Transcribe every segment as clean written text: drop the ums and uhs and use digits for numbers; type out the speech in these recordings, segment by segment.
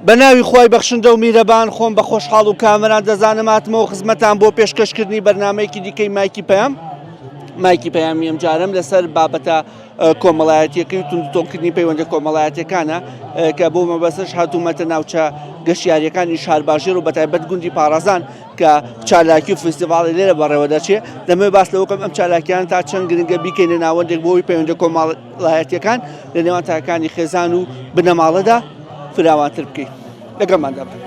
بە ناوی خوای بەخشندە و میرەبان خۆم بە خۆشحاڵ و کامەران دەزانم هاتمەوە خزمەتان بۆ پێشکەشکردنی بەرنمەیەکی دیکەی مایکی پەیام مایکی پەیامی ئەمجارەم لەسەر بابەتە کۆمەڵایەتیەکەی و توندوتۆڵکردنی پەیوەندە کۆمەڵایەتیەکانە کە بۆ مەبەستەش هاتوومەتە ناوچە گەشتیاریەکانی شارباژێر و بەتایبەت گوندی پاڕازان کە چالاکی و فستیڤاڵی لێرە بەڕێوە دەچێ دەمەوێت باس لەوە بکەم ئەم چالاکیان تا چەند گرنگە بیکەینە ناوەندێک بۆ ئەوەی پەیوەندە کۆمەڵایەتیەکان لە نێوان تاکانی خێزان و بنەماڵەدا فراوانتر بکەین لەگەڵماندا بن.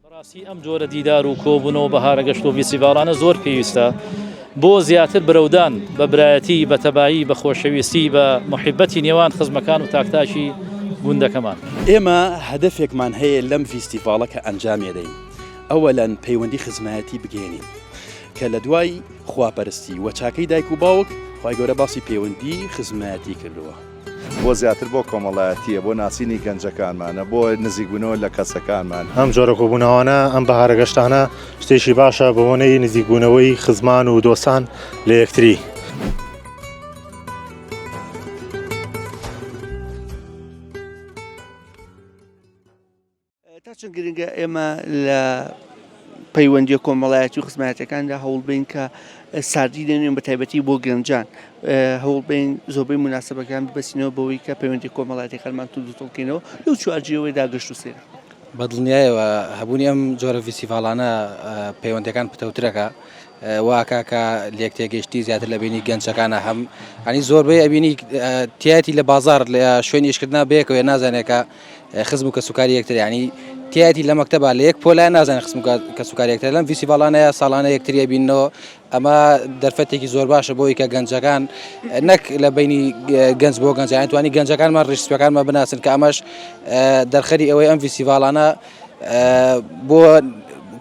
بەڕاستی ئەم جۆرە دیدار و کۆبوونەوە بەهارە گەشت و ڤیستیڤاڵانە زۆر پێویستە بۆ زیاتر برەودان بە برایەتی بە تەبایی بە خۆشەویستی بە محیبەتی نێوان خزمەکان و تاکتاکی گوندەکەمان. ئێمە هەدەفێکمان هەیە لەم ڤیستیڤاڵە کە ئەنجامیەدەین ئەوەلەن پەیوەندی خزمایەتی بگەیەنین کە لە دوای خواپەرستی و چاکەی دایک و باوک خوای گەورە باسی پەیوەندی خزمایەتی کردووە. بۆ زیاتر بۆ کۆمەڵایەتییە، بۆ ناسینی گەنجەکانمانە، بۆ نزیکبوونەوە لە کەسەکانمان. ئەم جۆرە کۆبوونەوانە، ئەم بەهارە گەشتانە شتێکی باشە بەبۆنەی نزیکبوونەوەی خزمان و دۆستان لە یەکتری. تا چەند گرنگە ئێمە لە پەیوەندیە کۆمەڵایەتی و خزمایەتەکاندا هەوڵبین کە ساردی دێنێن بە تایبەتی بۆ گەنجان هەوڵبین زۆربەی مناسبەکان ببەسینەوە بەوەی کە پەیوەندی کۆمەڵایەتەکانمان توند و تۆڵکەینەوە لەو چوارچێوەیەدا گەشت و سەیران. بە دڵنیایەوە هەبوونی ئەم جۆرە ڤیستیڤاڵانە پەیوەندیەکان پتەوترەکە وا ئەکا کە لێکتێگەیشتنی زیاتر لە بینی گەنجەکانە هەم ئەنی زۆربەی ئەبینی تایەتی لە بازار لە شوێن ئیشکردنا بەیەکەوە نازانێت کە خزم و کەسوکاری یەکتر ینی تایەتی لە مەکتەبا لە یەک پۆلای نازانێت خزم و کەسوکاری یەکتر لەم ڤیستیڤاڵانەیە ساڵانە یەکتری ئەبیننەوە ئەمە دەرفەتێکی زۆر باشە بۆی کە گەنجەکان نەک لە بینی گەنج بۆ گەنجان توانی گەنجەکانمان ڕیشسپەکانمان بناسن کە ئەمەش دەرخەری ئەوەی ئەم ڤیستیڤاڵانە بۆ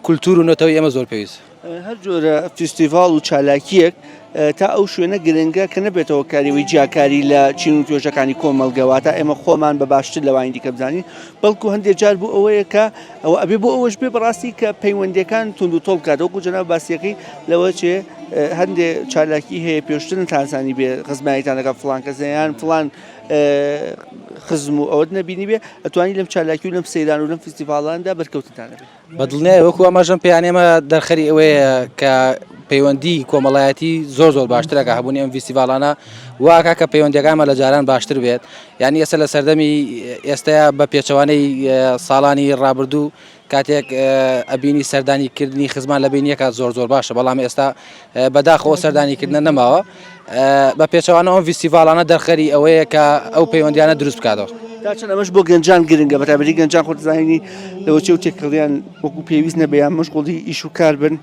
کولتور و نەتەوەی ئێمە زۆر پێویست. هەر جۆرە فیستیڤاڵ و چالاکییەک تا ئەو شوێنە گرنگە کە نەبێتەوە کاریەوەی جیاکاری لە چین و توێژەکانی کۆمەڵگە واتە ئێمە خۆمان بە باشتر لەوانی دیکە بزانین بەڵکو هەندێک جار بۆ ئەوەیە کە ئەوە ئەبێ بۆ ئەوەش بێ بەڕاستی کە پەیوەندیەکان توند و تۆڵ بکات وەکو جەناب باسیەکەی لەوە چێ هەندێ چالاکی هەیە پێشتر نتانزانی بێ خزمایتان لەگەڵ فڵان کەس یان فڵان خزم و ئەوەت نەبینی بێ ئەتوانی لەم چالاکی و لەم سەیران و لەم فیستیڤاڵاندا بەرکەوتنتان هەبێ. بە دڵنیای وەکو ئاماژەم پێیان ئێمە دەرخەری ئەوەیە کە پەیوەندی کۆمەڵایەتی زۆر زۆر باشترە کە هەبوونی ئەم ڤیستیڤاڵانە واکە کە پەیوەندیەکانمان لە جاران باشتر بێت یعنی ئێستا لە سەردەمی ئێستایا بە پێچەوانەی ساڵانی ڕابردوو کاتێک ئەبینی سەردانی کردنی خزمان لە بینیەکە زۆر زۆر باشە بەڵام ئێستا بەداخەوە سەردانی کردنە نەماوە بە پێچەوانە ئەم ڤیستیڤاڵانە دەرخەری ئەوەیە کە ئەو پەیوەندیانە دروست بکاتەوە. تا چەند ئەمەش بۆ گەنجان گرنگە بەتایبەتی گەنجان خۆت زانینی لەوە چێ و تێکەڵیان وەکو پێویست نەبێ یان مەشغوڵی ئیش و کار بن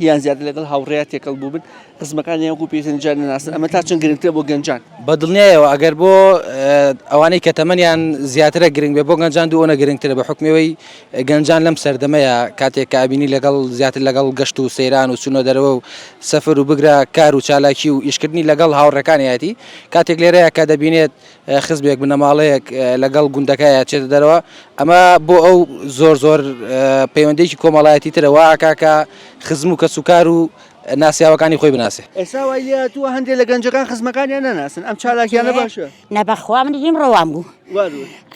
یان زیاتر لەگەڵ هاوڕێیا تێکەڵ بووبن خزمەکانیان وەکو پێویست جار نەناسن ئەمە تا چەند گرنگترە بۆ گەنجان؟ بە دڵنیایەوە ئەگەر بۆ ئەوانەی کە تەمەنیان زیاترە گرنگ بێ بۆ گەنجان دووەنە گرنگترە بە حوکمی ئەوەی گەنجان لەم سەردەمەیا کاتێک کە ئەبینی لەگەڵ زیاتر لەگەڵ گەشت و سەیران و چوونە دەرەوە و سەفەر و بگرە کار و چالاکی و ئیشکردنی لەگەڵ هاوڕێکانیەتی کاتێک لێرەیە کە دەبینێت خزمێک بنەماڵەیەک لەگەڵ گوندەکەیە چێتە دەرەوە ئەمە بۆ ئەو زۆر زۆر پەیوەندێکی کۆمەڵایەتی ترە وا ئەکا کە خزم و کەسوکار و ناسیاوەکانی خۆی بناسێ. ئێستا وای لێهاتووە هەندێک لە گەنجەکان خزمەکانیان ناناسن ئەم چالاکیانە باشە. نە بەخوا من ئیمڕۆ وام بوو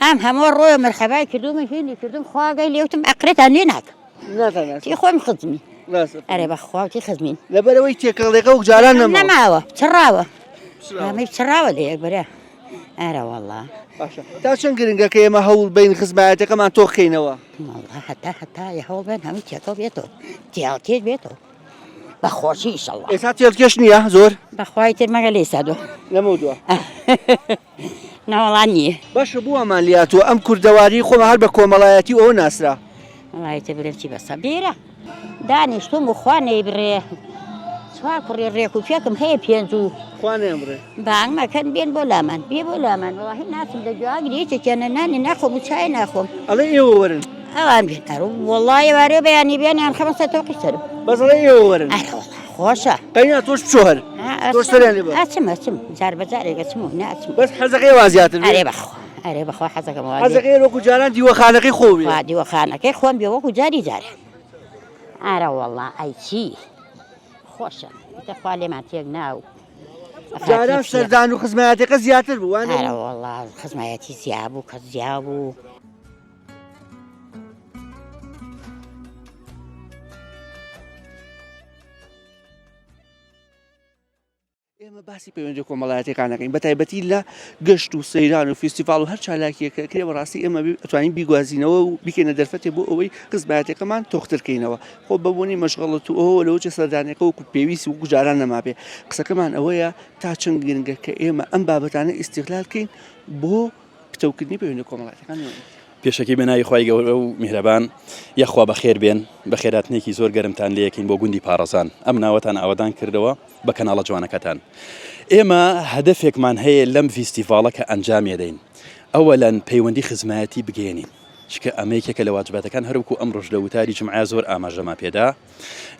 ئەم هەموو ڕۆیە مەرحەبای کردووم هینی کردم خواگەی لێوتم ئەقرێتان لێ ناکەم تی خۆم خزمی ئەرێ بەخوا تی خزمین لەبەرەوەی تێکەڵێکە و جاران نەماوە چڕاوە ئەمەی چڕاوە لە یەک بەرە ئەرە وەڵا باشە تا چەند گرنگە کە ئێمە هەوڵ بین خزمایەتەکەمان تۆخینەوە هەتا هەتا هەوڵ بن هەموو تێکەڵ بێتەوە تیاڵتێک بێتەوە بە خۆشی ئیشەڵا. ئێستا تێلکێش نییە زۆر؟ بەخوای تر مەگە لێ سادۆ. لەمەو دوا. نەوەڵا نییە. باشە بۆ وامان لێهاتووە ئەم کوردەواری خۆمان هەر بە کۆمەڵایەتی و ئەوە ناسرا. وەڵای تر برێم چی بەسە بێرە دانیشتوم و خوا نەیبڕێ چوار کوڕی ڕێک و پێکم هەیە پێنج و خوا نەیانبڕێ. بانگ مەکەن بێن بۆ لامان بێ بۆ لامان وەڵاهی ناچم لە گوێ یەکێکیانە نانی ناخۆم و چای ناخۆم. ئەڵێ ئێوە وەرن. ئەوان بێن ئەرو وەڵا ئێوارێ بەیانی بێن یان خەمە سەر تەوقی سەرم. بەس ئەڵێ ئێوە وەرن. ئەرە وەڵا خۆشە. قەینا تۆش بچۆ هەر. تۆش سەریان لێ بە. ئەچم ئەچم جار بە جارێک ئەچم و ناچم. بەس حەزەکەی وا زیاتر بێ. ئەرێ بەخوا ئەرێ بەخوا حەزەکەم وا بێ. حەزەکەی وەکو جاران دیوەخانەکەی خۆ بێ. وا دیوەخانەکەی خۆم بێ وەکو جاری جاران. ئەرە وەڵا ئەی چی خۆشە ئیتر خوا لێمان تێک نا و. جاران سەردان و خزمایەتەکە زیاتر بوو وانە؟ ئەرە وەڵا خزمایەتی زیا بوو کەس زیا بوو. ئێمە باسی پەیوەندیە کۆمەڵایەتیەکان ئەکەین بە تایبەتی لە گەشت و سەیران و فیستیڤاڵ و هەر چالاکیەک کە کرێ بەڕاستی ئێمە ئەتوانین بیگوازینەوە و بیکەینە دەرفەتێ بۆ ئەوەی خزمایەتەکەمان تۆختر کەینەوە خۆ بە بۆنی مەشغەڵەت و ئەوە لەوە چێ سەردانەکە وەکو پێویست وەکو جاران نەمابێ قسەکەمان ئەوەیە تا چەند گرنگە کە ئێمە ئەم بابەتانە ئیستیغلال کەین بۆ پتەوکردنی پەیوەندیە کۆمەڵایەتیەکان. پێشەکی بە ناوی خوای گەورە و میهرەبان یەخوا بەخێر بێن بەخێراتنێکی زۆر گەرمتان لێکەین بۆ گوندی پاڕەزان ئەم ناوەتان ئاوەدان کردەوە بە کەناڵە جوانەکەتان ئێمە هەدەفێکمان هەیە لەم ڤیستیڤاڵە کە ئەنجامیەدەین ئەوەلەن پەیوەندی خزمایەتی بگەیەنین چکە ئەمە یەکێکە لە واجباتەکان هەروەکو ئەمڕۆش لە وتاری جومعە زۆر ئاماژەمان پێدا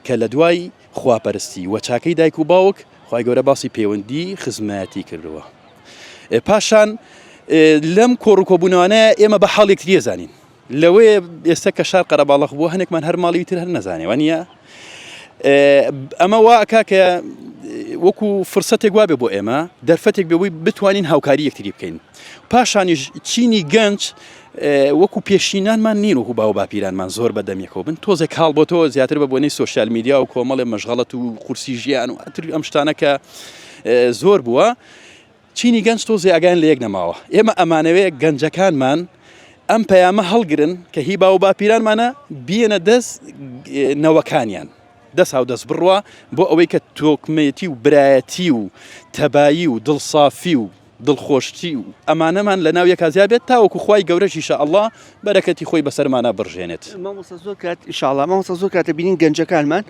کە لە دوای خواپەرستی و چاکەی دایک و باوک خوای گەورە باسی پەیوەندی خزمایەتی کردووە پاشان لەم کۆڕ و کۆبوونەوانە ئێمە بە حاڵ یەکتریە زانین لەوەیە ئێستا کە شار قەرەباڵخ بووە هەنێکمان هەر ماڵی تر هەر نەزانێ وانە ئەمە وا ئەکا کە وەکو فرسەتێک وابێ بۆ ئێمە دەرفەتێک بێ بۆی بتوانین هاوکاری یەکتری بکەین پاشانیش چینی گەنج وەکو پێشینانمان نین وەکو باو باپیرانمان زۆر بە دەم یەکەوە بن تۆزێک کاڵ بۆ تۆ زیاتر بە بۆنەی سۆشیال میدیا و کۆمەڵێ مەشغەڵەت و قورسی ژیان و ئەتر ئەم شتانە کە زۆر بووە چینی گەنج تۆزێ ئاگایان لە یەک نەماوە ئێمە ئەمانەوێ گەنجەکانمان ئەم پەیامە هەڵگرن کە هی باو باپیرانمانە بیەنە دەست نەوەکانیان دەست هاودەست بڕوا بۆ ئەوەی کە تۆکمێتی و برایەتی و تەبایی و دڵسافی و دڵخۆشی و ئەمانەمان لە ناو یەکا زیاد بێت تاوەکو خوای گەورەش ان شاء اللە بەرەکەتی خۆی بەسەرمانا بڕژێنێت. مامۆستا زۆر کات ان شاء اللە مامۆستا زۆر کات دەبینین گەنجەکانمان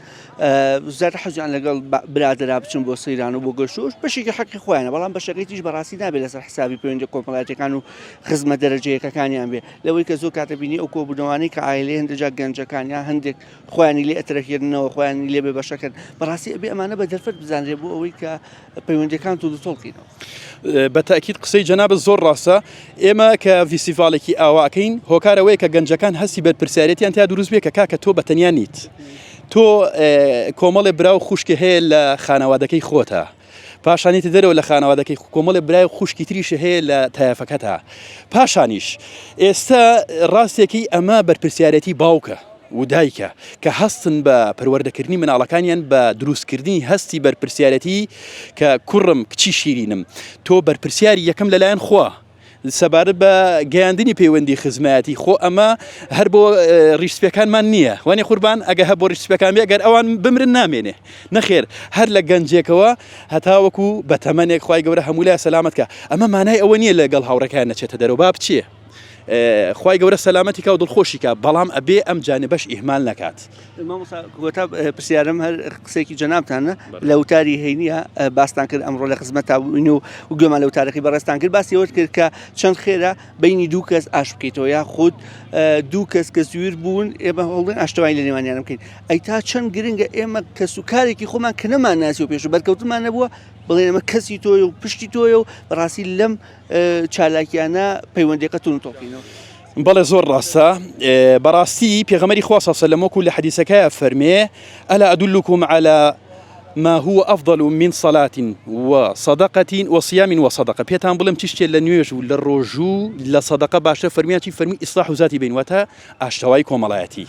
زیاتر حەزیان لەگەڵ برادەرا بچن بۆ سەیران و بۆ گەشت و بەشێکی حەقی خۆیانە بەڵام بەشەکەی تیش بەڕاستی نابێت لەسەر حسابی پەیوەندی کۆمەڵایەتیەکان و خزمە دەرەجە یەکەکانیان بێ لەوەی کە زۆر کات دەبینی ئەو کۆبوونەوانەی کە عایلەی هەندێک جار گەنجەکان یا هەندێک خۆیانی لێ ئەترەکێننەوە خۆیانی لێ بێ بەشەکەن بەڕاستی ئەبێ ئەمانە بە دەرفەت بزانرێ بۆ ئەوەی کە پەیوەندیەکان توندوتۆڵ کەینەوە. بە تەئکید قسەی جەنابت زۆر ڕاستە، ئێمە کە ڤیستیڤاڵێکی ئاوا ئەکەین هۆکار ئەوەیە کە گەنجەکان هەستی بەرپرسیارێتیان تیا دروست بێ کە کاکە تۆ بە تەنیا نیت تۆ کۆمەڵێ برا و خوشکی هەیە لە خانەوادەکەی خۆتە پاشانیتە دەرەوە لە خانەوادەکەی کۆمەڵێ برای و خوشکی تریش هەیە لە تایەفەکەتا پاشانیش ئێستا ڕاستێکی ئەمە بەرپرسیارەتی باوکە و دایکە کە هەستن بە پەروەردەکردنی مناڵەکانیان بە دروستکردنی هەستی بەرپرسیارەتی کە کوڕم کچی شیرینم تۆ بەرپرسیاری یەکەم لەلایەن خوا سەبارەت بە گەیاندنی پەیوەندی خزمایەتی خۆ ئەمە هەر بۆ ڕیشسپیەکانمان نییە وانێ قوربان ئەگە هە بۆ ڕیشسپیەکان بێ گەر ئەوان بمرن نامێنێ نەخێر هەر لە گەنجێکەوە هەتاوەکو بە تەمەنێک خوای گەورە هەموو لای سەلامەت کە ئەمە مانای ئەوە نییە لەگەڵ هاوڕێکان نەچێتە دەرەوە با بچێ خوای گەورە سەلامەتی کا و دڵخۆشی کا بەڵام ئەبێ ئەم جانبەش ئیهمال نەکات. مامۆستا کۆتا پرسیارم هەر قسەیەکی جەنابتانە لە وتاری هەینیە باستان کرد ئەمڕۆ لە خزمەتا بووین و گوێمان لە وتارەکەی بەڕێزتان کرد باسی ئەوەت کرد کە چەند خێرا بینی دوو کەس ئاش بکەیتەوە یا خود دوو کەس کە زویر بوون ئێمە هەوڵدەین ئاشتەوایی لە نێوانیان بکەین ئەی تا چەند گرنگە ئێمە کەس و کارێکی خۆمان کە نەمان ناسی و پێش و بەرکەوتمان نەبووە بڵێن ئەمە کەسی تۆیە و پشتی تۆیە و بەڕاستی لەم چالاکیانە پەیوەندیەکە توند تۆکینەوە. بەڵێ زۆر ڕاستە بەڕاستی پێغەمبەری خوا صلی الله علیه و سلم وەکو لە حەدیسەکەیا فەرمێ الا ادلکم علی ما هو افضل من صلاة و صدقة و صيام و صدقە پێتان بڵێم چ شتێ لە نوێژ و لە ڕۆژوو لە صدقە باشترە فەرمیان چی فەرمی اصلاح ذات بین واتە ئاشتەوایی کۆمەڵایەتی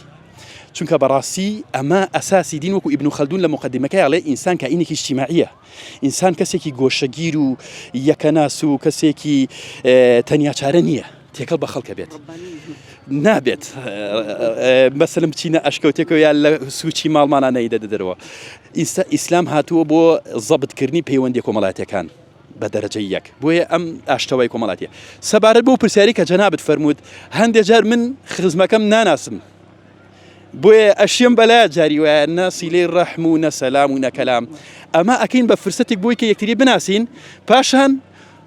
چونکە بەڕاستی ئەمە ئەساسی دین وەکو ئیبن خەلدون لە مقدمەکەی ئەڵێ ئینسان کائینێکی اجتماعیە ئینسان کەسێکی گۆشەگیر و یەکەناس و کەسێکی تەنیا چارە نییە تێکەڵ بە خەڵکە بێت نابێت مەسەلم بچینە ئەشکەوتێکەوە یا لە سوچی ماڵمانە نەیدە دەرەوە ئیستا ئیسلام هاتووە بۆ زەبتکردنی پەیوەندی کۆمەڵاتیەکان بە دەرەجەی یەک بۆیە ئەم ئاشتەوای کۆمەڵاتیە سەبارەت بۆ پرسیاری کە جەنابت فەرمووت هەندێک جار من خزمەکەم ناناسم بۆیە ئەشێم بەلایە جاری وایە نە سیلەی ڕەحم و نە سەلام و نە کەلام ئەمە ئەکەین بە فرسەتێک بۆی کە یەکتری بناسین پاشان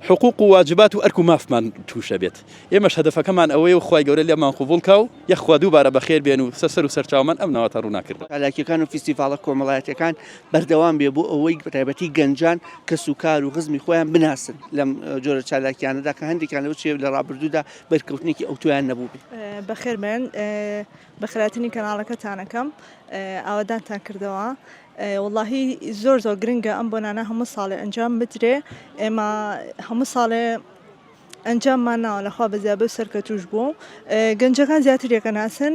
حقوق و واجبات و ئەرک و مافمان تووشە بێت ئێمەش هەدەفەکەمان ئەوەیە و خوای گەورە لێمان قبوڵ کا و یەخوا دووبارە بەخێر بێن و سەر و سەرچاومان ئەم ناوەتان ڕووناک کردەوە. چالاکیەکان و فیستیڤاڵە کۆمەڵایەتیەکان بەردەوام بێ بۆ ئەوەی بەتایبەتی گەنجان کەس و کار و خزمی خۆیان بناسن لەم جۆرە چالاکیانەدا کە هەندێکیان لەوە چێ لە ڕابردوودا بەرکەوتنێکی ئەوتۆیان نەبووبێ. بەخێربێن بەخێرهاتنی کەناڵەکەتان ئەکەم ئاوەدانتان کردەوە. وەڵاهی زۆر زۆر گرنگە ئەم بۆنانە هەموو ساڵێ ئەنجام بدرێ ئێمە هەموو ساڵێ ئەنجاممان ناوە لەخوا بەزیابێ و سەرکەتوش بوو گەنجەکان زیاتر یەکەناسن.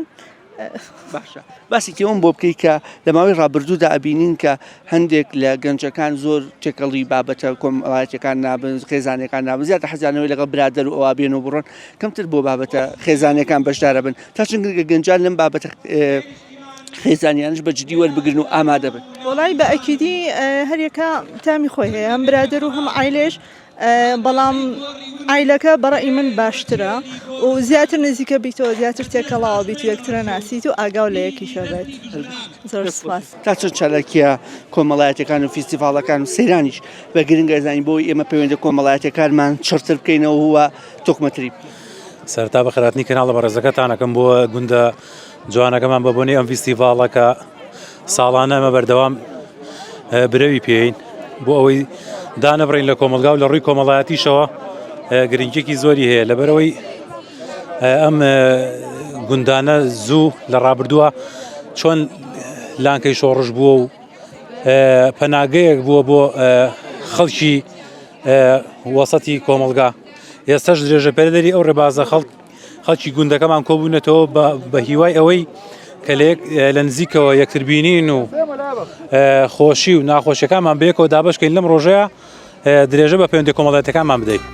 باشە باسێکی ئەوم بۆ بکەی کە لە ماوەی ڕابردوودا ئەبینین کە هەندێک لە گەنجەکان زۆر تێکەڵی بابەتە کۆمەڵایەتیەکان نابن خێزانەکان نابن زیاتر حەزیانەوەی لەگەڵ برادەر و ئەوا بێن و بڕۆن کەمتر بۆ بابەتە خێزانەکان بەشدارە بن تا چەند گرنگە گەنجان لەم بابەتە خێزانیانش بە جدی وەربگرن و ئامادە بن وەڵای بە ئەکیدی هەریەکە تامی خۆی هەیە هەم برادەر و هەم عایلەش بەڵام عایلەکە بەڕەئی من باشترە و زیاتر نزیکە بیتەوە زیاتر تێکەڵاوە بیت و یەکترە ناسیت و ئاگاو لە یەکیشە بێت زۆر سپاس. تا چەند چالاکیە کۆمەڵایەتەکان و فیستیڤاڵەکان و سەیرانیش بە گرنگ ئەزانین بۆی ئێمە پەیوەندە کۆمەڵایەتەکانمان چڕتر بکەینەوە و تۆکمەتری بکەین. سەرەتا بەخێرهاتنی کەناڵە بەڕێزەکەتان ئەکەم بۆ گوندە جوانەکەمان بە بۆنەی ئەم فیستیڤاڵە کە ساڵانە ئەمە بەردەوام برەوی پێین بۆ ئەوەی دانەبڕین لە کۆمەلگا و لە ڕووی کۆمەڵایەتیشەوە گرنگێکی زۆری هەیە لەبەرەوەی ئەم گوندانە زوو لە ڕابردووە چۆن لانکەی شۆڕش بووە و پەناگەیەک بووە بۆ خەڵکی وەسەتی کۆمەلگا ئێستاش درێژە پێدەری ئەو ڕێبازە خەڵک خەڵکی گوندەکەمان کۆبوونەتەوە بە هیوای ئەوەی کە لە نزیکەوە یەکتر بینین و خۆشی و ناخۆشیەکانمان بەیەکەوە دابشکەین لەم ڕۆژەیە درێژە بە پەیوەندی کۆمەڵایەتەکانمان بدەین.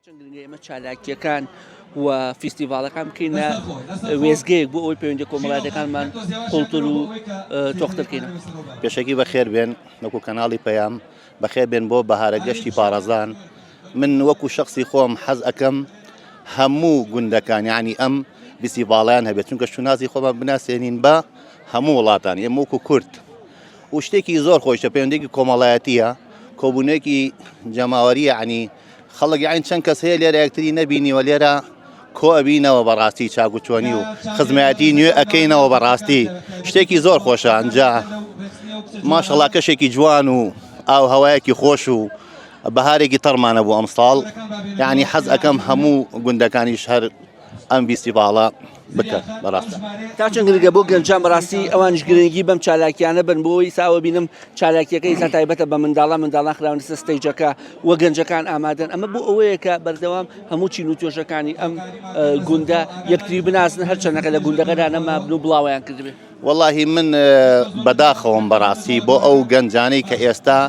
چەند گرنگە ئێمە چالاکییەکان و فیستیڤاڵەکان بکەینە وێستگەیەک بۆ ئەوەی پەیوەندی کۆمەڵایەتەکانمان قوڵتر و تۆختر بکەینەوە. پێشەکی بەخێر بێن وەکو کەناڵی پەیام بەخێر بێن بۆ بەهارە گەشتی پاڕەزان من وەکو شخصی خۆم حەز ئەکەم هەموو گوندەکان یعنی ئەم فیستیڤاڵیان هەبێت چونکە شوناسی خۆمان بناسێنین بە هەموو وڵاتان ئێمە وەکو کورد و شتێکی زۆر خۆشە پەیوەندێکی کۆمەڵایەتیە کۆبوونێکی جەماوەریە عنی خەڵک یانی چەند کەس هەیە لێرە یەکتری نەبینیوە لێرە کۆ ئەبینەوە بەڕاستی چاک و چۆنی و خزمایەتی نوێ ئەکەینەوە بەڕاستی شتێکی زۆر خۆشە ئەنجا ماشەڵا کەشێکی جوان و ئاو هەوایەکی خۆش و بەهارێکی تەڕمانە بۆ ئەمساڵ یعنی حەز ئەەکەم هەموو گوندەکانیش هەر ئەم فیستیڤاڵە بکەن بەڕاست. تا چەند گرنگە بۆ گەنجان بەڕاستی ئەوانیش گرنگی بەم چالاکیانە بن بۆ ئەوەی ساوە بینم چالاکیەکە ئیسا تایبەتە بە منداڵان منداڵان خراونەسە stage ەکە و گەنجەکان ئامادەن ئەمە بۆ ئەوەیە کە بەردەوام هەموو چین و توێژەکانی ئەم گوندە یەکتری بناسن هەرچەندەکە لە گوندەکەدا نەمابن و بڵاویان کردبێ. وەڵاهی من بەداخەوەم بەڕاستی بۆ ئەو گەنجانەی کە ئێستا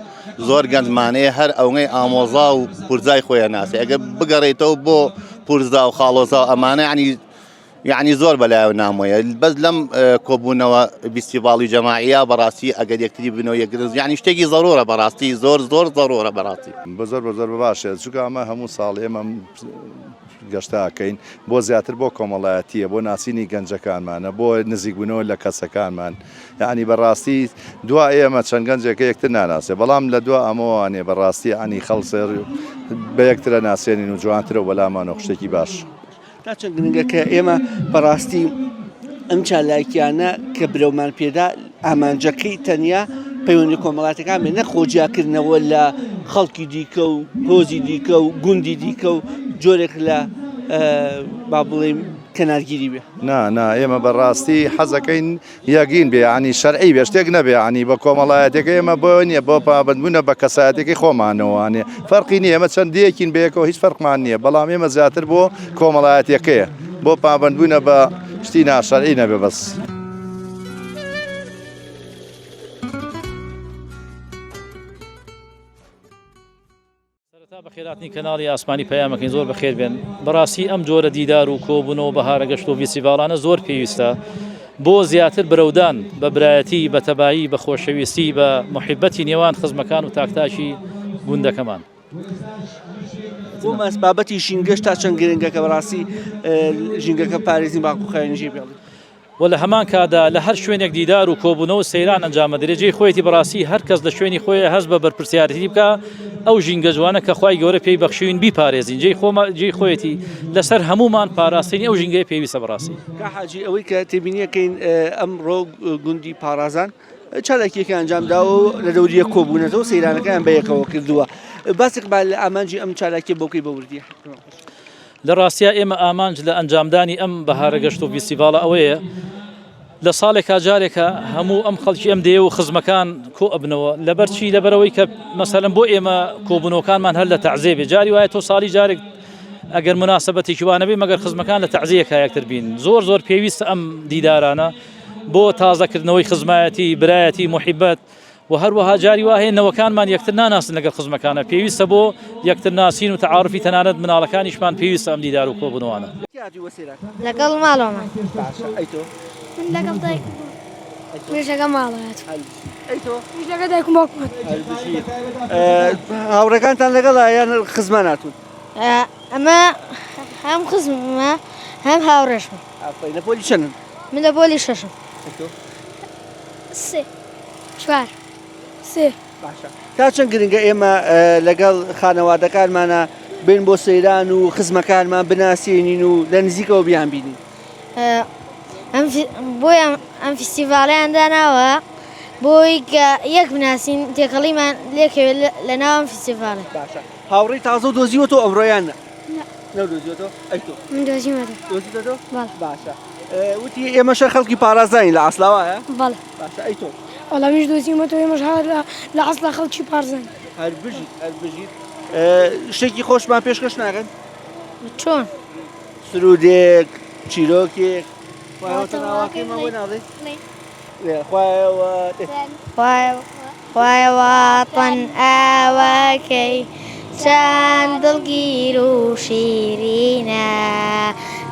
زۆر گەنجمانەیە هەر ئەوەی ئامۆزا و پورزای خۆیان ناسی ئەگەر بگەڕێتەوە بۆ پورزا و خاڵۆزا و ئەمانە ینی یعنی زۆر بەلایەوە نامۆیە بەس لەم کۆبوونەوە فیستیڤاڵی جەماعە بەڕاستی ئەگەر یەکتری بنەوە یەکگرن یعنی شتێکی زەرورە بەڕاستی زۆر زۆر زەرورە بەڕاستی بە زۆر بە زۆر باشە چونکە ئەمە هەموو ساڵ ئێمە گەشتە ئەکەین بۆ زیاتر بۆ کۆمەڵایەتیە بۆ ناسینی گەنجەکانمانە بۆ نزیکبوونەوە لە کەسەکانمان یعنی بەڕاستی دوا ئێمە چەند گەنجێکە یەکتر ناناسێ بەڵام لە دوا ئەمەوانێ بەڕاستی عنی خەڵسێر بە یەکترە ناسێنین و جوانترە و بەلامان و شتێکی باش. تا چەند گرنگە کە ئێمە بەڕاستی ئەم چالاکیانە کە برەومان پێدا ئامانجەکەی تەنیا پەیوەندی کۆمەڵاتەکان بێ نەک خۆجیاکردنەوە لە خەڵکی دیکە و هۆزی دیکە و گوندی دیکە و جۆرێک لە با بڵێم کەنارگیری بێ. نا نا ئێمە بەڕاستی حەزەکەین یەکین بێ یانی شەرعی بێ شتێک نەبێ یانی بە کۆمەڵایەتەکە ئێمە بۆ نییە بۆ پابەندبوونە بە کەسایەتەکەی خۆمانەوەوانێ فەرقی نییە ئێمە چەند دێکین بەیەکەوە هیچ فەرقمان نییە بەڵام ئێمە زیاتر بۆ کۆمەڵایەتەکەیە بۆ پابەندبوونە بە شتی ناشەرعی نەبێ بەس. سەرەتا بەخێراتنی کەناڵی ئاسمانی پەیامەکەین زۆر بەخێر بێن بەڕاستی ئەم جۆرە دیدار و کۆبوونەوە بەهارە گەشت و فیستیڤاڵانە زۆر پێویستە بۆ زیاتر برەودان بە برایەتی بە تەبایی بە خۆشەویستی بە محیبەتی نێوان خزمەکان و تاکتاکی گوندەکەمان. بۆ ماس بابەتی ژینگەش تا چەند گرنگە کە بەڕاستی ژینگەکە پارێزین باقو خاوێنی بێڵین. وە لە هەمان کاتدا لە هەر شوێنێک دیدار و کۆبوونەوە و سەیران ئەنجام ئەدرێ جێی خۆیەتی بەڕاستی هەر کەس لە شوێنی خۆی هەست بە بەرپرسیارێتی بکا ئەو ژینگە جوانە کە خوای گەورە پێی بەخشیوین بیپارێزین جێی خۆمە جێی خۆیەتی لەسەر هەموومان پاراستنی ئەو ژینگەیە پێویستە بەڕاستی. کا حاجی ئەوەی کە تێبینیەکەین ئەمڕۆ گوندی پاڕازان چالاکیەکە ئەنجام داوە و لە دەوری یەک کۆبوونەتەوە سەیرانەکەیان بە یەکەوە کردووە باسێک با لە ئامانجی ئەم چالاکیە بۆ بکەی بە وردی. لە ڕاستیا ئێمە ئامانج لە ئەنجامدانی ئەم بەهارە گەشت و ڤیستیڤاڵە ئەوەیە لە ساڵێکا جارێکە هەموو ئەم خەڵکی ئەم دێ و خزمەکان کۆ ئەبنەوە لەبەر چی لەبەرەوەی کە مەسەلەن بۆ ئێمە کۆبوونەوەکانمان هەر لە تەعزێ بێ جاری وایە تۆ ساڵی جارێک ئەگەر مناسبەتێکی وانەبێ مەگەر خزمەکان لە تەعزیەکە یەکتر بین زۆر زۆر پێویستە ئەم دیدارانە بۆ تازەکردنەوەی خزمایەتی برایەتی محیبەت و هەروەها جاری وا هەیە نەوەکانمان یەکتر ناناسن لەگەڵ خزمەکانە پێویستە بۆ یەکتر ناسین و تەعاروفی تەنانەت مناڵەکانیشمان پێویستە ئەم دیدار و کۆبوونەوانە. لەگەڵ ماڵەوەمان. باشە ئەی تۆ؟ من لەگەڵ دایکم و منیش لەگەڵ ماڵەوە هاتووم. هەر بژیت. ئەی تۆ؟ منیش لەگەڵ دایکم و باوکم هاتووم. هەر بژیت. هاوڕێکانتان لەگەڵە یان خزمان هاتوون؟ ئەمە هەم خزممە هەم هاوڕێشمە. ئافەرین. لە پۆلی چەندن؟ من لە پۆلی شەشم. ئەی تۆ؟ سێ. چوار سێ. باشە تا چەند گرنگە ئێمە لەگەڵ خانەوادەکانمانە بێن بۆ سەیران و خزمەکانمان بناسێنین و لە نزیکەوە بیان بینین؟ بۆیە ئەم فیستیڤاڵیان داناوە بۆی کە یەک بناسین تێکەڵیمان لێکەوێت لە ناو ئەم فیستیڤاڵێ. باشە هاوڕێی تازە دۆزیوەتەوە ئەمڕۆ یان نا؟ نەدۆزیوەتەوە؟ ئەی تۆ؟ من دۆزیومەتەوە. دۆزیتەوە؟ بەڵێ. باشە وتی ئێمەشە خەڵکی پارازانین لە عەسلا وایە؟ بەڵێ. باشە ئەی تۆ؟ وەڵا منیش دۆزیومەتەوە ئێمەش هەر لە عەسلا خەڵکی پارزانین. هەر بژیت هەر بژیت. شتێکی خۆشمان پێشکەش ناکەن؟ چۆن؟ سرودێک، چیرۆکێک. خوایە وەتەن ئاواکەیمان بۆ ناڵێی؟ خوایە وەتەن. خوایە وەتەن ئاواکەی چەند دڵگیر و شیرینە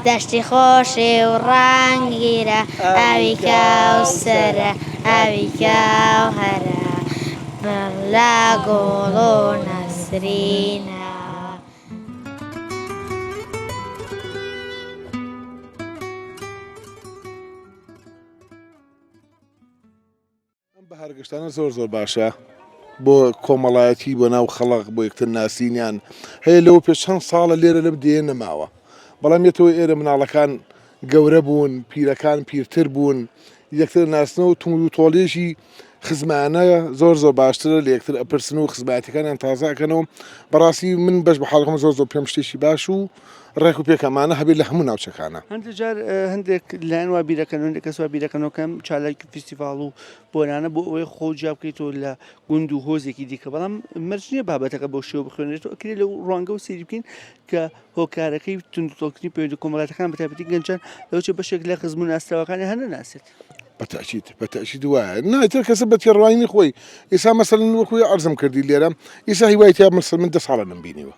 دەشتی خۆشی و ڕەنگیرە ئاوی کەوسەرە ئاوی کەوهەرە پڕ لە گوڵ و نەسرینە. ئەم بەهارگەشتانە زۆر زۆر باشە بۆ کۆمەڵایەتی بۆ ناو خەڵق بۆ یەکتر ناسینیان هەیە لەوە پێش چەند ساڵە لێرە لەم دێیە نەماوە بەڵام یەتەوە ئێرە مناڵەکان گەورە بوون پیرەکان پیرتر بوون یەکتر ناسنەوە توند و تۆڵێکی خزمانە زۆر زۆر باشترە لە یەکتر ئەپرسن و خزمەتەکانیان تازە ئەکەنەوە بەڕاستی من بەش بە حاڵەکەم زۆر زۆر پێم شتێکی باش و ڕێک و پێک ئەمانە هەبێت لە هەموو ناوچەکانە. هەندێک جار هەندێک لایەن وا بیرەکەنەوە هەندێک کەس وا بیرەکەنەوە کە ئەم چالاکی و فیستیڤاڵ و بۆنانە بۆ ئەوەی خۆ جیا بکەیتەوە لە گوند و هۆزێکی دیکە بەڵام مەرج نییە بابەتەکە بەو شێوە بخوێنرێتەوە ئەکرێ لەو ڕوانگەوە سەیری بکەین کە هۆکارەکەی توندوتۆڵکردنی پەیوەندی کۆمەڵایەتیەکان بە تایبەتی گەنجان لەوەچێ بەشێک لە خزم و ناسراوەکانی هەر نەناسێت. بە تەئکید بە تەئکید وایە نا ئیتر کەسە بە تێڕوانینی خۆی ئیسا مەسەلەن وەکوو عەرزم کردی لێرە ئیسا هیوای تیا مەسەلەن من دە ساڵە نەمبینیوە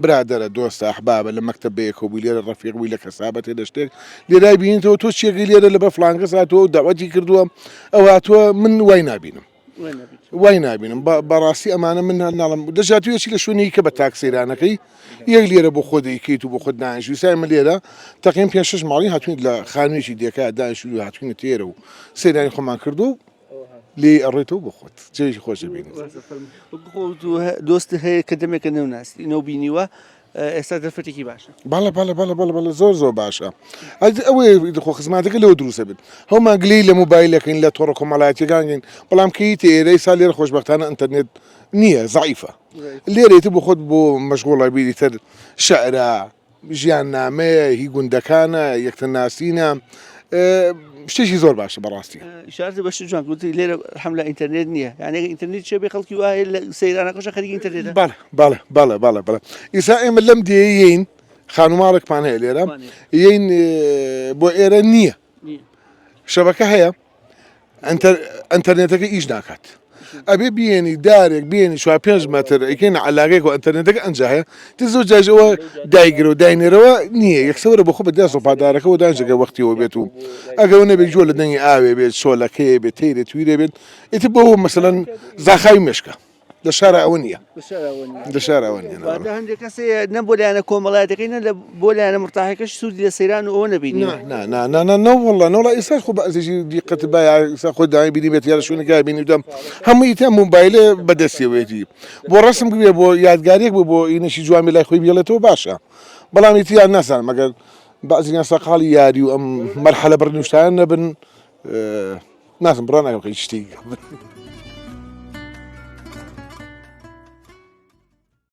برادەرە دۆستە ئەحبابە لە مەکتەب بەیەکەوە بووی لێرە ڕەفیق بووی لە کەسابەتێ لە شتێک لێرای بینیتەوە تۆ چیەکەی لێرە لەبەر فڵان کەس هاتووە و داوەتی کردووە ئەو هاتووە من وای نابینم وای نابینم بەڕاستی ئەمانە من ناڵم دەژاتویەکی لە شوێنی کە بە تاک سەیرانەکەی یەک لێرە بۆ خۆ دەیکەیت و بۆ خۆت دانیشوی سای من لێرە تەقیم پێ شش ماڵی هاتوین لە خانوویەکی دێکە دانیشتوی هاتوینە تێرە و سەیرانی خۆمان کردو و لێی ئەڕۆیتەوە بۆ خۆت جێیەکی خۆش دەبینیت. دۆست هەیە کە دەمێکە نەوناسی نەوبینیوە ئێستا دەرفەتێکی باشە. بەڵێ بەڵێ بەڵێ بەڵێ بەڵێ زۆر زۆر باشە ئەوەیە خۆ خزمەتەکە لەوە دروستە بێت هەومان گلەی لە مۆبایلەکەین لە تۆڕە کۆمەڵایەتیەکانین بەڵام کە یتە ئێرە ئێستا لێرە خۆشبەختانە ئینتەرنێت نییە زەعیفە لێرەیتە بۆ خۆت بۆ مەشغوڵە بیری تر شعرە ژیاننامەیە، هی گوندەکانە، یەکتر ناسینە، شتێکی زۆر باشە بەڕاستی. ئیشارەت بە شت جوان کرد وتی لێرە الحمدلله ئینتەرنێت نییە یعنی ئەگەر ئینتەرنێت چێ بێ خەڵکی وا هەیە لە سەیرانەکەشە خەریکی ئینتەرنێتە. بەڵێ بەڵێ بەڵێ بەڵێ بەڵێ ئیسا ئێمە لەم دێیەین خانوماڵێکمان هەیە لێرە یین بۆ ئێرە نییە شەبەکە هەیە ئەتەرنێتەکە ئیش ناکات ئەبێ بێنی دارێک بێنی چوار پێنج مەتر ئەیکەین علاگەیەک و ئەتەرنێتەکە ئەنجا هەیە تر زۆر جاژەوە دایگرە و داینێرەوە نییە یەکسەوەرە بۆ خۆ بە دەست ڕپادارەکەەوە دانجەکە وەختیەوە بێت و ئەگەر نەبێت جۆ لە دەنگی ئاوێ بێت شۆلەکەیە بێت تەیرێ تویرێ بێت ئیتر بۆ مەسەلەن زاخاوی مێشکە لە شارا ئەوە نییە لە شارا ئەوە نییە واتە هەندێک کەس هەیە نە بۆ لایەنە کۆمەڵایەتەکەی نە لە بۆ لایەنە مرتاحەکەش سوودی لە سەیران و ئەوە نەبینی نا نا نا نا نا والله نەوەڵا ئێستا خۆ بەعزێکی دیقەت با ئێستا خۆی داوای بینی بێت یا لە شوێنێکا بینی دەم هەمووی ئیتر مۆبایلێ بەدەستیەوەیەتی بۆ ڕەسم بێ بۆ یادگاریەک بۆ بۆ ئینەشی جوان بێ لای خۆی بێڵێتەوە باشە بەڵام ئیتر یان نازانم ئەگەر بەعزیان سەقاڵی یاری و ئەم مەرحەلە بڕنوشتان نەبن نازم بڕا ناکەم خەریکی شتێکی بن.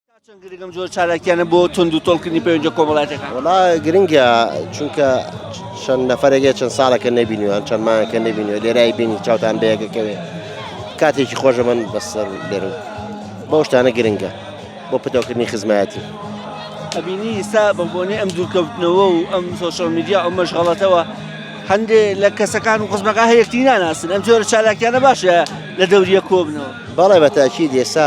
تا چەند گرنگە ئەم جۆرە چالاکیانە بۆ توند و تۆڵکردنی پەیوەندیە کۆمەڵایەتیەکان؟ وەڵا گرنگە چونکە چەند نەفەرێک چەند ساڵەکە نەبینیوان چەند مانگەکە نەبینیوە لێرای بینی چاوتان بەیەکەکەوێ کاتێکی خۆشە من بەسەر لێرە بەو شتانە گرنگە بۆ پتەوکردنی خزمایەتی. ئەبینی ئیستا بە بۆنەی ئەم دوورکەوتنەوە و ئەم سۆشیال میدیا ئەو مەشغەڵەتەوە هەندێ لە کەسەکان و خزمەکان هەیە یەکتری ناناسن ئەم جۆرە چالاکیانە باشە لە دەوریە کۆبنەوە. بەڵێ بە تاکید ئێستا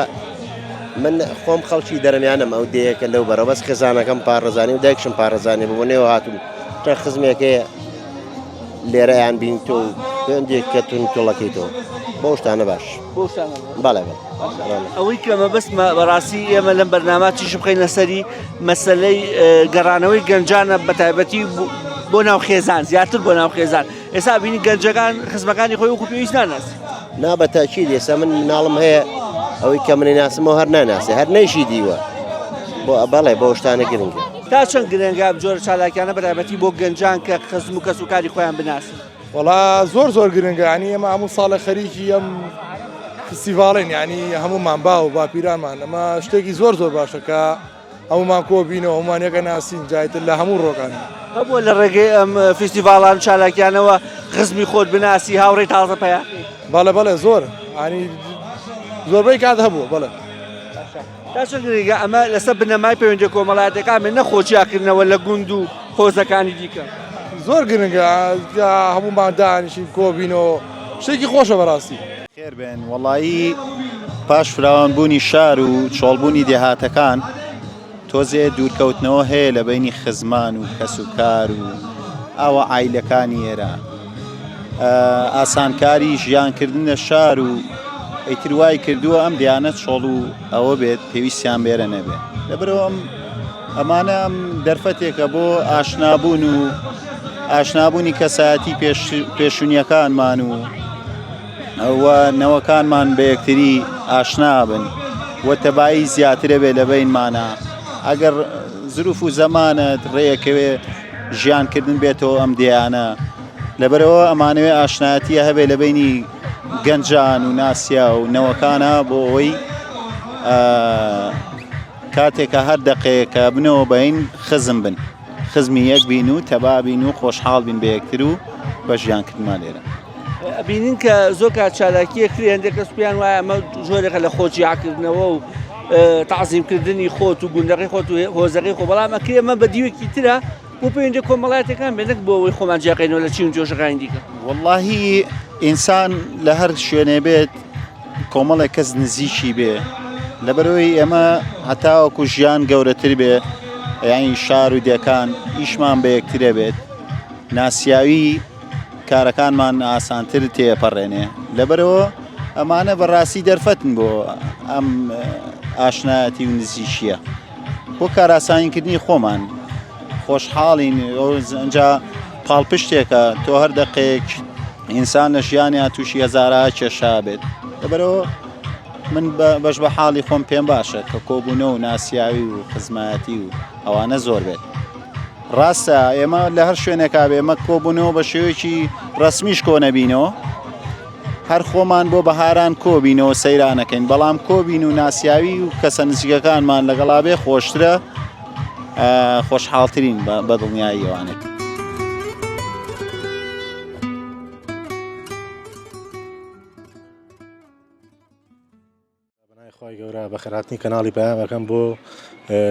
من خۆم خەڵکی دەرمیانم ئەو دێیەکە لەو بەرە بەس خێزانەکەم پاڕزانی و دایکشم پاڕزانی بۆ نێوە هاتوم چەند خزمێکەیە لێرەیان بین تۆ و پێندێک کە تون تۆڵەکەیتەوە بۆ شتانە باش بەڵێ ئەوەی کە مەبەستمە بەڕاستی ئێمە لەم بەرنامە تیش بخەینە سەری مەسلەی گەڕانەوەی گەنجانە بە تایبەتی بۆ ناو خێزان زیاتر بۆ ناو خێزان ئێستا بینی گەنجەکان خزمەکانی خۆی وەکو پێویست ناناسی نا بە تاکید ئێستا من مناڵم هەیە ئەوەی کە منی ناسمەوە هەر ناناسێ هەر نەیشی دیوە بۆ بەڵێ بۆ شتانە گرنگە تا چەند گرنگە ئەم جۆرە چالاکیانە بەتایبەتی بۆ گەنجان کە خزم و کەس و کاری خۆیان بناسن؟ وەڵا زۆر زۆر گرنگە ینی ئێمە هەموو ساڵە خەریکی ئەم فستیڤاڵین ینی هەموومان باو باپیرانمان ئەمە شتێکی زۆر زۆر باشە کە هەموومان کۆبینەوە هەموومان یەکە ناسین جایتر لە هەموو ڕۆکان. هەبووە لە ڕێگەی ئەم فیستیڤاڵان و چالاکیانەوە خزمی خۆت بناسی هاوڕێی تازە پەیا کەی؟ بەڵێ بەڵێ زۆر ینی زۆربەی کات هەبووە بەڵێ. تا چەند گرنگە ئەمە لەسەر بنەمای پەیوەندیە کۆمەڵایەتیەکان بێت نە خۆ جیاکردنەوە لە گوند و هۆزەکانی دیکە؟ زۆر گرنگە هەموومان دانیشین کۆبینەوە شتێکی خۆشە بەڕاستی. خێر بێن وەڵایی پاش فراوان بوونی شار و چۆڵبوونی دێهاتەکان تۆزێ دوورکەوتنەوە هەیە لە بینی خزمان و کەس و کار و ئاوا عایلەکانی ئێرە ئاسانکاری ژیانکردن لە شار و ئیتر وای کردووە ئەم دیانە چۆڵ و ئەوە بێت پێویستیان بێرە نەبێت لەبەرەوە ئەم ئەمانە ئەم دەرفەتێکە بۆ ئاشنابوون و ئاشنابوونی کەسایەتی پێشونیەکانمان و و نەوەکانمان بە یەکتری ئاشنا بن و تەبایی زیاترە بێ لە بینمانە ئەگەر زروف و زەمانەت ڕێیەکەوێ ژیانکردن بێتەوە ئەم دێیانە لەبەرەوە ئەمانەوێ ئاشنایەتیە هەبێ لە بینی گەنجان و ناسیا و نەوەکانە بۆ ئەوەی کاتێکە هەر دەقەیەکە بنەوە بین خزم بن خزمی یەک بین و تەبا بین و خۆشحاڵ بین بە یەکتر و بە ژیانکردمان لێرە. ئەبینین کە زۆر کات چالاکیە کرێ هەندێک کەس پێیان وایە ئەمە جۆرێکە لە خۆ جیاکردنەوە و تەعزیمکردنی خۆت و گوندەکەی خۆت و هۆزەکەی خۆ بەڵام ئەکرێ ئەمە بە دیوێکی ترە بۆ پەیوەندیە کۆمەڵایەتیەکان بێ نەک بۆ ئەوەی خۆمان جیاکەینەوە لە چین و جۆشەکانی دیکە. وەڵاهی ئینسان لە هەر شوێنێ بێت کۆمەڵێک کەس نزیکی بێ لەبەرەوەی ئێمە هەتاوەکو ژیان گەورەتر بێ یانی شار و دێکان ئیشمان بە یەکترە بێت ناسیاوی کارەکانمان ئاسانتر تێپەڕێنێ لەبەرەوە ئەمانە بەڕاستی دەرفەتن بۆ ئەم ئاشنایەتی و نزیکیە بۆ کاراسانیکردنی خۆمان خۆشحاڵین ئەجا پاڵپشتێکە تۆ هەر دەقەیەک ئینسان لە ژیانیا تووشی هەزارا کێشا بێت لەبەرەوە من بەش بە حاڵی خۆم پێم باشە کە کۆبوونە و ناسیاوی و خزمایەتی و ئەوانە زۆر بێت ڕاستە ئێمە لە هەر شوێنێکا بێ ئێمە کۆبوونەوە بە شێوەیەکی ڕەسمیش کۆ نەبینەوە هەر خۆمان بۆ بەهاران کۆبینەوە سەیرانەکەین بەڵام کۆبین و ناسیاوی و کەسە نزیکەکانمان لەگەڵا بێ خۆشترە خۆشحاڵترین بە دڵنیایی ئەوانێت. بەناوی خوای گەورە بەخێرهاتنی کەناڵی پەیام ئەکەم بۆ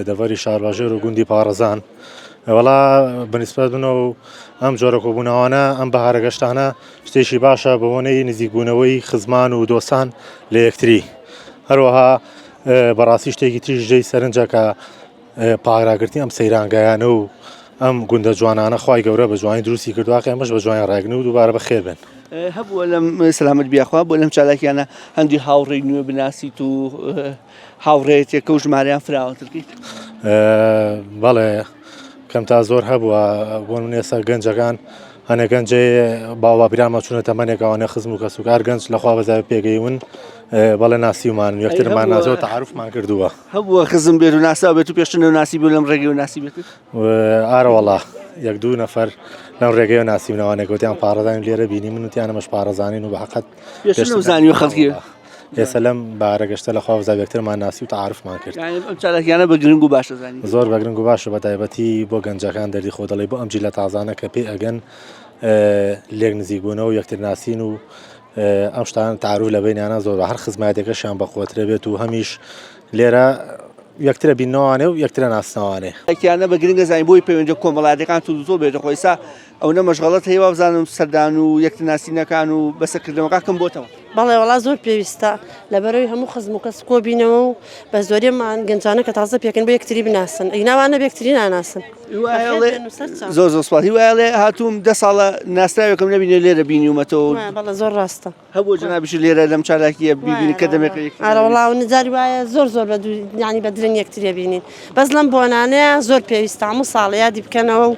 دەڤەری شارباژێر و گوندی پاڕەزان وەڵا بەنیسبەت منەوە و ئەم جۆرە کۆبوونەوانە ئەم بەهارە گەشتانە شتێکی باشە بە بۆنەی نزیکبوونەوەی خزمان و دۆستان لە یەکتری هەروەها بەڕاستی شتێکی تریش جێی سەرنجە کە پاراگرتنی ئەم سەیرانگایانە و ئەم گوندە جوانانە خوای گەورە بە جوانی دروستی کردووە ئێمەش بە جوانی ڕاگرن و دووبارە بەخێر بێن. هەبووە لەم سەلامەت بیاخوا بۆ لەم چالاکیانە هەندی هاوڕێی نوێ بناسیت و هاوڕێیەتێکە و ژمارەیان فراوانتر بکەیت؟ بەڵێ کەم تا زۆر هەبووە بۆ من ئێستا گەنجەکان هەنێ گەنجێ باوە بیرامە چوونە تەمەنێکەوانە خزم و کەسوکار گەنج لەخوا بەزای پێگەیون بەڵێ ناسیومان یەکترمان نازەوە تەعارفمان کردووە. هەبووە خزم بێت و ناسراو بێت و پێشتر نەوناسی بوو لەم ڕێگەیەوە ناسی بێت؟ ئارە وەڵا یەک دوو نەفەر لەم ڕێگەیەوە ناسیمنەوانێک وتیان پاڕەزانین لێرە بینی من وتیان ئەمەش پاڕەزانین و بە حەقەت پێشتر نەوزانیوە خەڵکی. ئێستا لەم بارەگەشتە لە خوا بەزیاد یەکترمان ناسی و تەعارفمان کرد. یانی ئەم چالاکیانە بە گرنگ و باش دەزانی؟ زۆر بە گرنگ و باشە بە تایبەتی بۆ گەنجەکان دەردی خۆ دەڵێی بۆ ئەم جیلە تازانە کە پێ ئەگەن لێک نزیک بوونەوە و یەکتر ناسین و ئەم شتانە تەعارف لە بەینیانە زۆر بە هەر خزمایەتەکەشیان بە قوترە بێت و هەمیش لێرە یەکترە بینەوانێ و یەکترە ناسنەوانێ. چالاکیانە بە گرنگ ئەزانی بۆی پەیوەندیە کۆمەڵایەتیەکان توندوتۆڵ بێتە خۆ ئێستا ئەونە مەشغەڵەت هەیە وابزانم سەردان و یەکترناسینەکان و بەسەرکردنەوەکان کەم بۆتەوە. بەڵێ وەڵا زۆر پێویستە لەبەرەوەی هەموو خزم و کەس کۆبینەوە و بە زۆریمان گەنجانە کە تازە پێکەن بۆ یەکتری بناسن ئەگینا وانە بێکتری ناناسن. زۆر زۆر سوپاس هیوایە ئەڵێ هاتووم دە ساڵە ناسراوێکم نەبینێ لێرە بینیومەتەوە. بەڵێ زۆر ڕاستە. هەبووە جەنابیشت لێرە لەم چالاکییە بیبینی کە دەمێکە یەکتر ئارە وەڵا و نجاری وایە زۆر زۆر بە دوو یانی بە درەنگ یەکتریە بینین بەس لەم بۆنانەیە زۆر پێویستە هەموو ساڵ یادی بکەنەوە و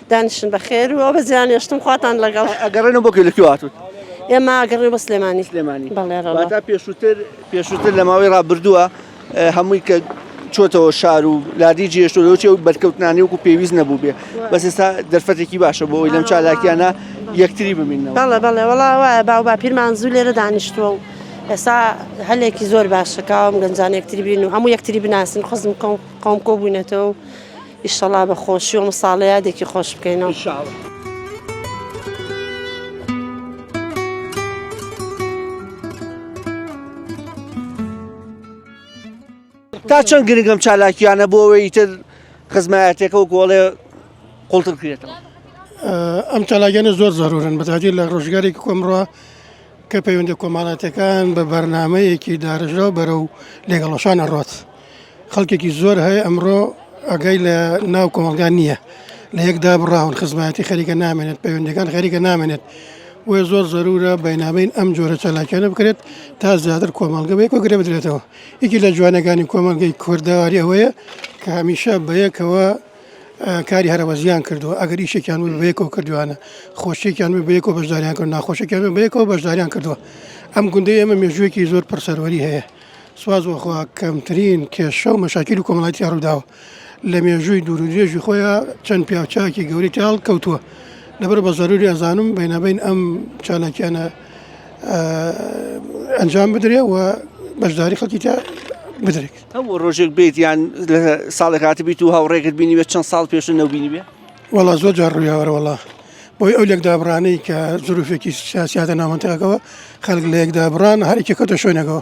دانیشن بە خێر و ئەو بە جیان هێشتم خواتان لەگەڵ. ئەگەڕێنەوە بۆ کوێ لە کوێ هاتوون؟ ئێمە ئەگەڕێنەوە بۆ سلێمانی. سلێمانی. بەڵێ ڕەڵا. واتا پێشووتر پێشووتر لە ماوەی ڕابردووە هەمووی کە چۆتەوە شار و لادی جێشتۆ لەوە چێ و بەرکەوتنانی وەکو پێویست نەبوو بێ بەس ئێستا دەرفەتێکی باشە بۆ ئەوەی لەم چالاکیانە یەکتری ببینەوە. بەڵێ بەڵێ وەڵا وایە باو باپیرمان زوو لێرە دانیشتووە و ئێستا هەلێکی زۆر باشە کە ئەم گەنجانە یەکتری بین و هەموو یەکتری بناسن خزم قەوم کۆ بووینەتەوە و ئیشەڵا بە خۆشی و مساڵە یادێکی خۆش بکەینەوە. ئینشاڵا. تا چەند گرنگ ئەم چالاکیانە بۆ ئەوەی ئیتر خزمایەتەکە و گۆڵێ قوڵتر بکرێتەوە؟ ئەم چالاکیانە زۆر زەرورن بەتایبەتی لە ڕۆژگارێکی کۆمڕە کە پەیوەندی کۆمەڵاتەکان بە بەرنمەیەکی دارژراو بەرەو لێگەڵۆشان ئەڕات خەڵکێکی زۆر هەیە ئەمڕۆ ئاگای لە ناو کۆمەڵگان نییە لە یەک دابڕاون خزمایەتی خەریکە نامێنێت پەیوەندەکان خەریکە نامێنێت بۆیە زۆر زەرورە بینابین ئەم جۆرە چالاکیانە بکرێت تا زیاتر کۆمەڵگە بەیەکەوە گرێ بدرێتەوە یەکی لە جوانەکانی کۆمەڵگەی کوردەواری ئەوەیە کە هەمیشە بەیەکەوە کاری هەرەوەزیان کردووە ئەگەر ئیشێکیان بوو بەیەکەوە کردوانە خۆشیێکیان بوو بەیەکەوە بەشداریان کرد ناخۆشێکیان بوو بەیەکەوە بەشداریان کردووە ئەم گوندەی ئێمە مێژوویەکی زۆر پڕ سەروەری هەیە سواز بۆ خوا کەمترین کێشە و مەشاکیل و کۆمەڵایەتی ڕووداوە لە مێژووی دوور و درێژی خۆیان چەند پیاوچاکی گەورەی تیا هەڵکەوتووە لەبەر بە زەروری ئەزانم بینابین ئەم چالاکیانە ئەنجام بدرێ و بەشداری خەڵکی تیا بدرێت. هەبوو ڕۆژێک بێت یان لە ساڵێک هاتبیت و هاوڕێکت بینی بێت چەند ساڵ پێشتر نەوبینی بێ؟ وەڵا زۆر جار ڕوویاوەرە وەڵا بۆی ئەو لێکدابڕانەی کە زروفێکی سیاسی هاتە ناو مەنتیقەکەوە خەڵک لە یەکدابڕان هەر یەکێک کەوتە شوێنێکەوە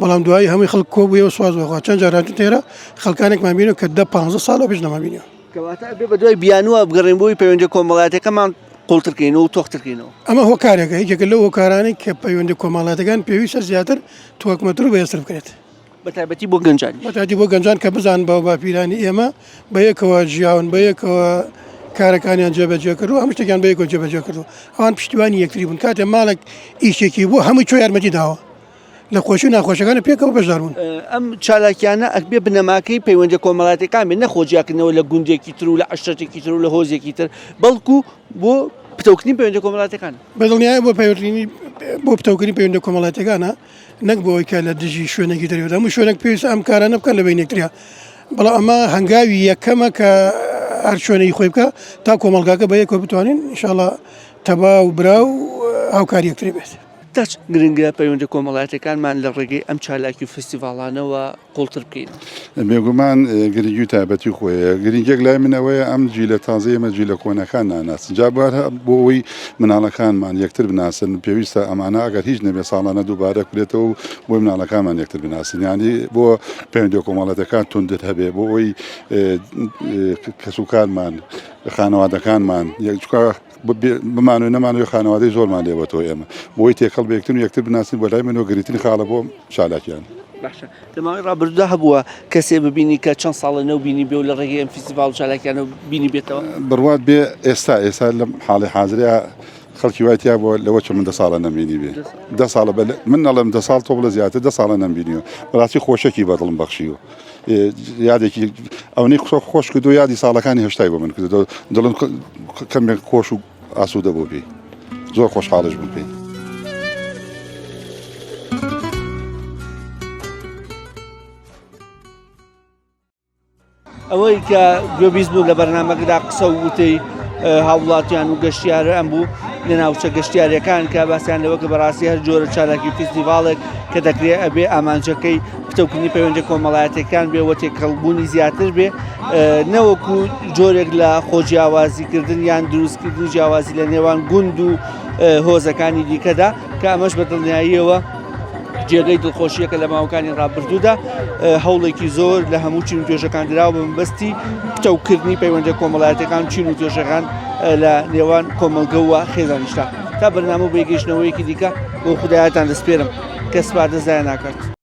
بەڵام دوایی هەمووی خەڵک کۆبوویەوە سواز بەخوا چەند جار هاتووتە ئێرە خەڵکانێکمان بینیوە کە دە پانزە ساڵە پێش نەمان بینیوە. کەواتە ئەبێ بەدوای بیانووە بگەڕێین بۆی پەیوەندیە کۆمەڵایەتیەکەمان قوڵتر کەینەوە و تۆختر کەینەوە. ئەمە هۆکارێکە، یەکێکە لەو هۆکارانەی کە پەیوەندیە کۆمەڵایەتیەکان پێویستە زیاتر تۆکمەتر و بەهێزتر بکرێت. بە تایبەتی بۆ گەنجانیش. بە تایبەتی بۆ گەنجان کە بزانن باوباپیرانی ئێمە بە یەکەوە ژیاون، بە یەکەوە کارەکانیان جێبەجێ کردووە، هەموو شتێکیان بە یەکەوە جێبەجێ کردووە. ئەوان پشتیوانی یەکتری بوون. کاتێ ماڵێک ئیشێکی بوو هەمووی چۆ یارمەتی داوە. لە خۆشی و ناخۆشیەکانە پێکەوە بەشدار بوون. ئەم چالاکیانە ئەبێ بنەماکەی پەیوەندیە کۆمەڵایەتیەکان بێت نە خۆجیاکردنەوە لە گوندێکی تر و لە عەشرەتێکی تر و لە هۆزێکی تر بەڵکو بۆ پتەوکردنی پەیوەندیە کۆمەڵایەتیەکانە. بە دڵنیایی بۆ پەیوەندی بۆ پتەوکردنی پەیوەندیە کۆمەڵایەتیەکانە نەک بۆ ئەوەی کە لە دژی شوێنێکی تر بێت هەموو شوێنێک پێویستە ئەم کارانە بکەن لە بەین یەکتریا بەڵام ئەمە هەنگاوی یەکەمە کە هەر شوێنێکی خۆی بکە تا کۆمەڵگاکە بە یەکەوە بتوانین ئینشاڵڵا تەبا و برا و هاوکاری یەکتری بێت. تا چەند گرنگە پەیوەندیە کۆمەڵایەتیەکانمان لە ڕێگەی ئەم چالاکی و فستیڤاڵانەوە قوڵتر بکەینەوە؟ بێگومان گرنگی و تایبەتی خۆی هەیە. گرنگیەک لای من ئەوەیە ئەم جیلە تازەی ئێمە جیلە کۆنەکان ناناسن. جا بۆ بۆ ئەوەی مناڵەکانمان یەکتر بناسن پێویستە ئەمانە ئەگەر هیچ نەبێت ساڵانە دووبارە کرێتەوە و بۆی مناڵەکانمان یەکتر بناسن. یانی بۆ پەیوەندیە کۆمەڵایەتیەکان توندتر هەبێ بۆ ئەوەی کەسوکارمان خانەوادەکانمان چونکە بمانەوێ نەمانەوێ خانەوادەی زۆرمان لێ بۆتەوە ئێمە بۆی تێکەڵ بە یەکتر و یەکتر بناسین بۆ لای منەوە گرنگترین خاڵە بۆ چالاکیان. باشە لە ماوەی ڕابردوودا هەبووە کەسێ ببینی کە چەند ساڵە نەوبینی بێ و لە ڕێگەی ئەم فیستیڤاڵ و چالاکیانەوە بینی بێتەوە؟ بڕوات بێ ئێستا ئێستا لەم حاڵی حازریا خەڵکی وای تیا بووە لەوە چە من دە ساڵە نەمبینی بێ دە ساڵە بە من نەڵێم دە ساڵ تۆ بڵێ زیاتر دە ساڵە نەمبینیوە بەڕاستی خۆشەکی بە دڵم بەخشیوە یادێکی ئەونەی قسە خۆش کردو یادی ساڵەکانی هەشتای بۆ من کردو دڵم کەمێک خۆش و ئاسوودە بۆ پێی زۆر خۆشحاڵش بوو پێی. ئەوەی کە گوێبیست بوو لە بەرنامەکەدا قسە و وتەی هاوڵاتیان و گەشتیاران بوو لە ناوچە گەشتیارەکان کە باسیان لەوە کە بەڕاستی هەر جۆرە چالاکی فیستیڤاڵێک کە دەکرێت ئەبێ ئامانجەکەی پتەوکردنی پەیوەندی کۆمەڵایەتەکان بێ و تێکەڵبوونی زیاتر بێ نەوەکو جۆرێک لە خۆجیاوازیکردن یان دروستکردنی جیاوازی لە نێوان گوند و هۆزەکانی دیکەدا کە ئەمەش بە دڵنیاییەوە جێگەی دڵخۆشیەکە لە ماوەکانی ڕابردوودا هەوڵێکی زۆر لە هەموو چین و توێژەکان دراوە بە مەبەستی پتەوکردنی پەیوەندە کۆمەڵایەتەکان چین و توێژەکان لە نێوان کۆمەڵگە و خێزانیشدا تا بەرنامە و بێگەیشتنەوەیەکی دیکە بۆ خدایەتان دەسپێرم کە سپاردە زایە ناکات.